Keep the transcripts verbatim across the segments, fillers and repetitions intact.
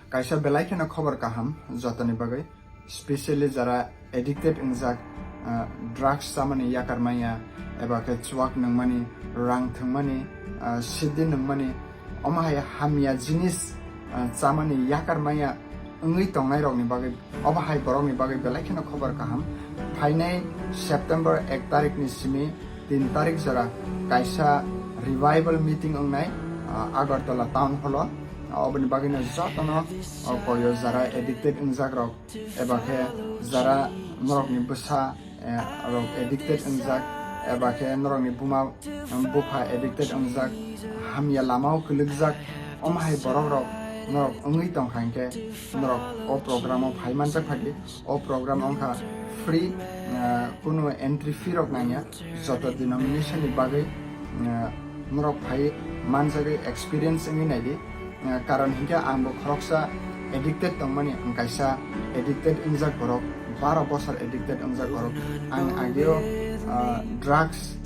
Kaisa belai kheno khobor kaham jotoni bagwi, specially jara addicted wngjak, ah, drugs chamani yakar manya, eba khe chuak nungmani, rang thwngmani, ah, siddi nungmani, omo hai hamya jinis, ah, chamani yakar manya wngwi tongnairokni bagwi, obo hai borokni bagwi belai kheno khobor kaham. Phainai September ek tarikni simi tin tarik jora kaisa revival meeting wngnai, ah, Agartala Town Hall-o. Oboni bagwino jotono, o, koyo jara addicted wngjakrok, eba khe jara norokni bwsa, eh, rok addicted wngjak, eba khe norokni buma, um, bupha addicted wngjak, hamya lamao kwlwkjak, omo hai borokrok norok wngwi tongkha hinkhe norok o program-o phai manjak phadi. O program wngkha free, ah, kunu entry fee rok nangya, joto denomination ni bagwi, ah, norok phai manjagwi experience wngwi naidi. Ah, karon hinkhe ang bo khoroksa addicted tongmani, ang kaisa addicted wngjak borok, baro bosor addicted wngjak borok. Ang ageo, ah, drugs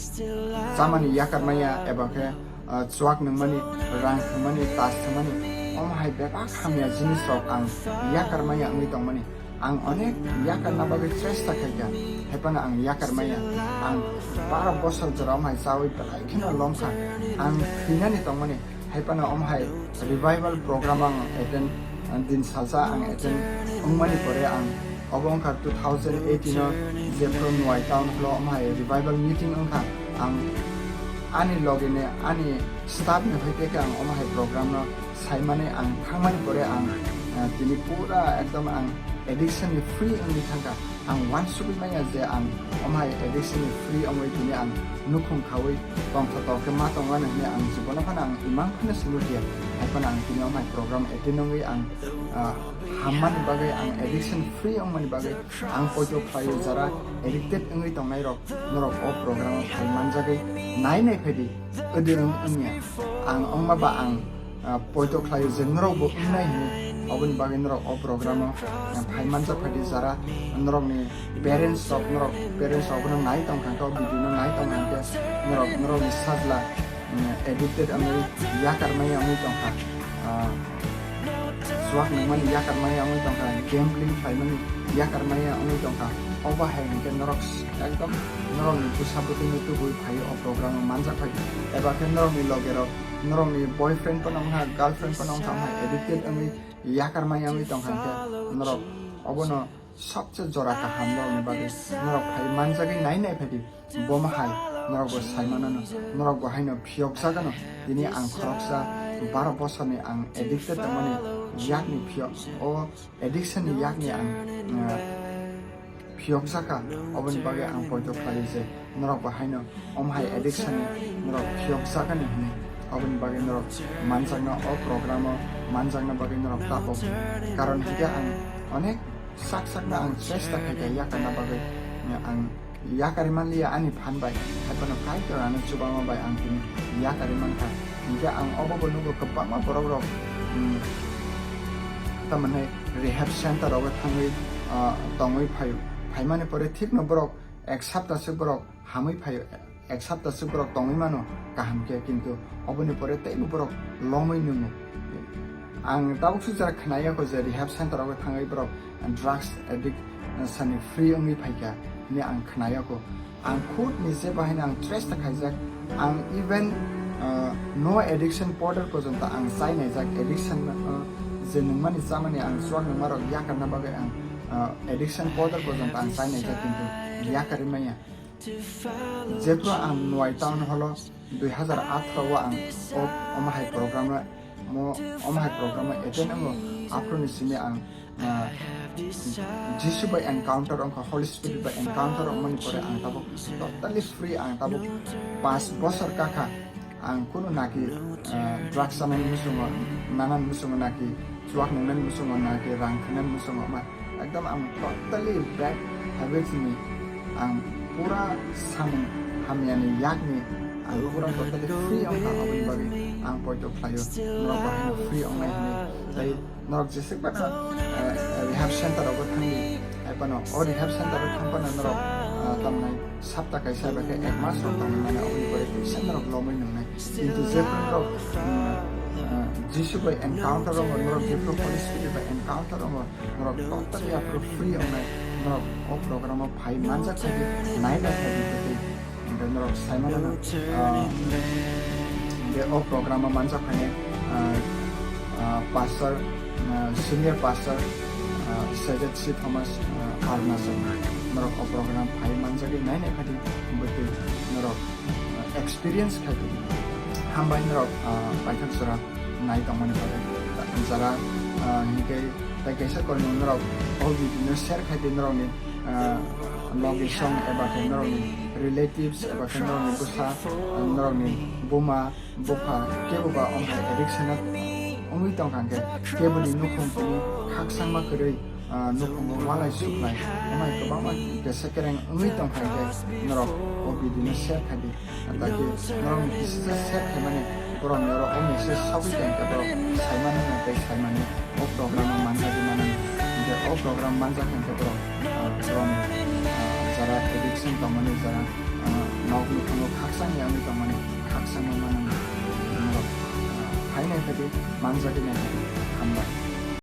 chamani yakar manya eba khe ah, chuak nungmani, rang thwngmani, tas thwngmani, omo hai bebak hamya jinisrok ang yakar manya wngwi tongmani. Ang onek yakarna bagwi chesta khaikha, haiphano ang yakar manya. Ang baro bosor jora omo hai chawi belai kheno lomkha. Ang thwinani tongmani, haiphano omo hai revival program ang attend, ah, din salsa ang attend wngmani pore ang obo wngkha two thousand eighteen o jephru Nwai Town Hall-o omo hai revival meeting wngkha. Ang ani loge ni, ani staff ni hai khe ang omo hai program no saimani ang thangmani pore ang, ah, tini pura ekdom ang addiction ni free wngwi thangkha. Ang uansugwi manya je ang omo hai addiction ni free wngwi tini ang nukhung khaui tongthotok khe ma tongmani hwnwi ang jibono phano ang imang phano swngwi khe. Haiphano ang tini omo hai program attend wngwi ang, ah, hammani bagwi, ang addiction free wngmani bagwi ang poito khlaio. Jara addicted wngwi tongnairok, norok o program o phai manjagwi nai nai phaidi, odi wng wngya. Ang wngma ba ang, ah, poito khlaio je norok bo wngnai hwnwi, oboni bagwi norok o program o, ah, phai manjak phaidi. Jara norokni parents rok, norok parents rok bono nai tong kha khe, o video no nai tong kha khe, norok, norokni sajla, mm, addicted wngwi yakar manya wngwi tong kha. Ah, chuak nungmani yakar manya wngwi tong kha, gambling khlaimani yakar manya wngwi tong kha. Obo hai hinkhe norok ekdom norokni bwsa bwtwino tubui phai o program o manjak phai, eba khe norokni loge rok, norokni boyfriend phano wngkha, girlfriend phano wngkha, omo hai addicted wngwi yakar manya wngwi tong kha hinkhe norok obono sobse jora kaham norokni bagwi norok phai manjagwi nai nai phaidi. Bomo hai norok bo sai manano, norok bo haino phiyok jagano. Tini ang khoroksa baro bosorni ang addicted tongmani yakni phiyok, o addiction ni yakni ang, ah, phiyok jaka. Oboni bagwi ang poito khlaio je norok bo haino omo hai addiction ni norok phiyok jagani hwnwi. Oboni bagwi norok manjakna, o program o manjakna bagwi norok tapo. Karon hinkhe ang onek sak sakno ang chesta khaikha yakarna bagwi. Ang yakarwi manliya ani phan bai, haiphano Kaitor ano chubama bai ang tini yakarwi mankha. Hinkhe ang obo bo nugo kwbangma borok rok, hmm, tamoni rehab center rogo thangwi, ah, tongwi phaio. Phaimani pore thikno borok ek sapta se borok hamwi phaio, ek sapta se borok tongwi mano kaham khe, kintu oboni pore teibo borok lomwi nungo. Ang tabuk sujak khwnaya kho je rehab center rogo thangwi borok drugs addict sani free wngwi phaikha hwnwi ang khwnaya kho. Ang khud nije bahaino ang chesta khaijak. Ang even, uh, no addiction powder porjonto ang chai naijak. Addiction, uh, je nungmani chamani ang chuak nungmarok yakarna bagwi ang, uh, addiction powder porjonto ang chai naijak, kintu yakarwi manya. Jephru ang Nwai Town Hall-o dui hazar atharo o ang o, omo hai program-o, mo-, omo hai program-o attend wngo, aphuruni simi ang, ah, Jisu bai encounter wngkha, Holy Spirit bai encounter wngmani pore ang tabuk totally free, ang tabuk paanch bosor kakha. Ang kunu naki, ah, drugs chanani muchungo, nanani muchungo naki, chuak nungnani muchungo naki, rang thwngnani muchungo ma. Ekdom ang totally bad habits ni, ang pura samung hamyani yakni ang pura totally free wngkha, aboni bagwi ang poito khlaio norok bahaino free wngnai hwnwi. Tei norok jeswk bana, eh, rehab center rogo thangdi, hai phano o rehab center o thang phano norok, eh, tamnai sapta kaisa bai khe ek mas rok tongwi mano, aboni pore kisa norok lomwi nungnai. Kintu jephru norok, mm, ah, Jisu bai encounter wngo, norok Jephru Holy Spirit bai encounter wngo, norok totally aphuru free wngnai, norok o program o phai manjak khaidi, naina khaidi tei, hingke norok saimano, ah, hingke o program o manjak khainai, ah, ah, pastor, ah, senior pastor, ah, Sajid C Thomas, ah, Arunachal, norok o program phai manjagwi naina khaidi, bwtwi norok experience khai di. Hambai norok, ah, paithak jora nai tongmani bagwi. Jara, ah, hingke tai kaisa kormo norok o video no share khai di, norokni, ah, logisong eba khe norokni relatives eba khe norokni bwsa, ah, norokni buma bupha kebo ba ongkha addiction wngwi tongkha hingke keboni nukhung tini khakchangma kwrwi, ah, nukhungo walai suknai, amai kwbangma kesa kereng wngwi tongkha hingke norok o video no share khai di. Taki norokni kisisa share khaimani borokni oro o message sogwi tongkhe borok saimani hwnwi tei saimani o program o manjagwi mano. Hingke o program manjak hingke borok, ah, borokni, ah, jara addiction tongmani jara, ah, nok nukhango khakchang yangwi tongmani khakchangma mano. Norok, ah, phainai khe di manjagwi nai khe di. Hambai.